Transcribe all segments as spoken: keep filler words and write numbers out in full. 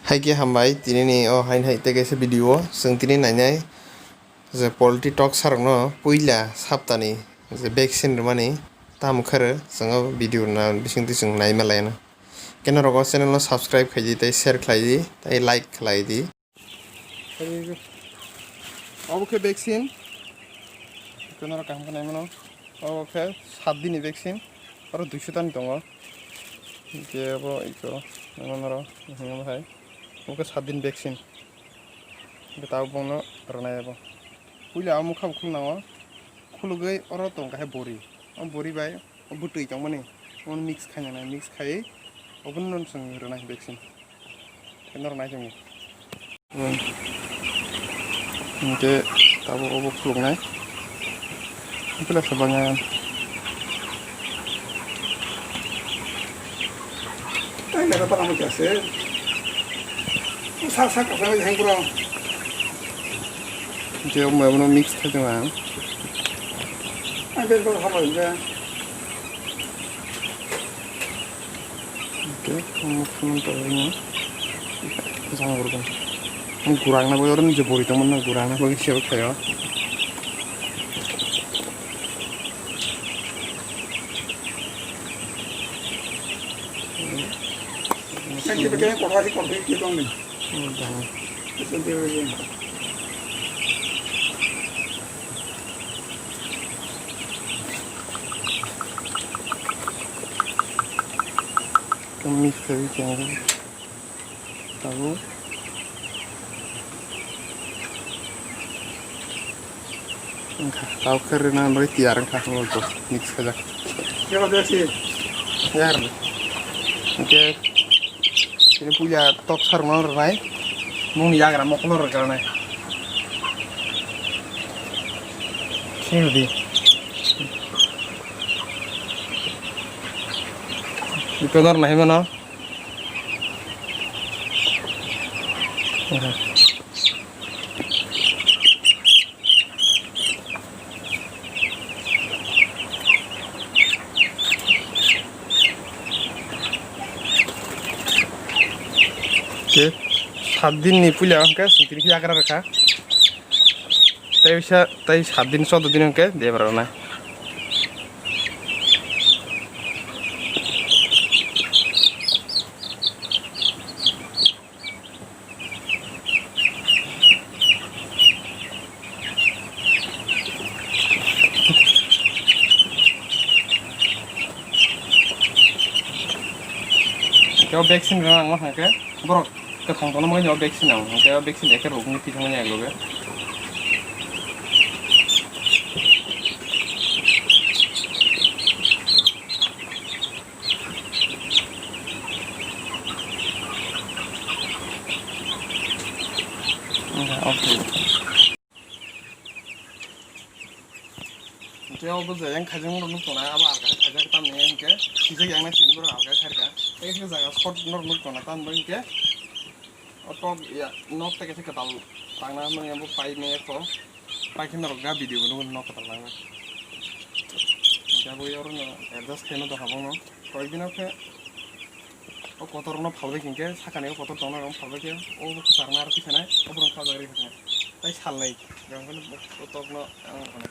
Hai khe hambai, tinini o haino hai tei kaisa video o chwng tini nainai je poultry toksa rokno puila saptani je vaccine rwmani tamo khe rw, chwng o video na bisingtwi chwng naima laina. Khe norok o channel no subscribe khaidi tei share khlaidi tei like khlaidi. Obo khe vaccine. Khe norok kaham khe naimano. Obo khe sat din ni vaccine. Aro duiso ta ni tongo. Hingke abo iko, amo norok, mhm, amo hai. Abo khe sat din vaccine. Hingke tabuk bongno rwnai abo. Puila amo mokha bo khulna o. Khulugwi oro tong kha hai bori. O bori bai o bwtwi tongmani. Omono mix khaina nai, mix khaiwi obono chwng rwnai vaccine. Khe norok nai tongdi. Hmm. Hingke tabuk obo khuluknai. Hingke lasa bangyan. Tei lero bana mo kya se. Sa sa ka sa heng bro. Hingke omo abono mix khai tong ang. Ang bel bel habo hingke. Oke, omo phunuk tongwi no. Jang urban. Ang gurang na bagwi oro je bori tongmani no gurang na bagwi se khayo. Yang kita kaya kotor sih, kotor sih, gitu nih. Hmm, jangan. Itu dia lagi. Kami kari jangan. Tahu. Wngkha, tau khe rwna bagwi tiyar wngkha, wngkha, mix khaijak. Kebo de si. Yar. Hingke, chini puila tok sarwno rwnai, mungni yagra mokolo rwgranai. Sini di. Ito nor nahi mano. Ke sat din ni puila hwnkhe sungtini khe yagra rwkha. Tei bisa tei sat din, choudo din hwnkhe debra rwnai. Hwnkhe o vaccine rwna nangma hwnkhe borok kwthang tongna bagwi o vaccine nang, hwnkhe o vaccine ekhe rwgwi thwi thangmani ang loge. Hwnkhe obo je yang khaijak norok nuk tongna, abo alka khe khaijak tamni hwnkhe sijak yang nai sini borok alka khe khairkha. Tei khe jaga short norok nuk tongna tamni hwnkhe o tok ya nok tei kaisa kwtal tangna hwnmani abo pai maya kho. Pai khe norok ga video bo nukgo nok kwtal nangna. Hwnkhe abo oro no adjust khaima doha bokno. Koyekdino khe o kotor no phalbai khe, hwnkhe sakani o kotor tongna rok phalbai khe, o kwchar no aro kisa nai, o borok phalbai rw khe. Tai salnai, yang phano o tok no ang phano.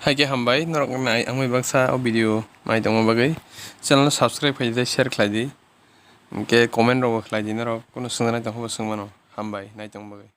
Hai khe hambai, norok nai, ang bai baksa o video nai tongma bagwi. Channel no subscribe khlai di, share khlai di. Hwnkhe comment rok bo khlai di norok, kunu swngnai tong khe bo swng mano. Hambai, nai tongma bagwi.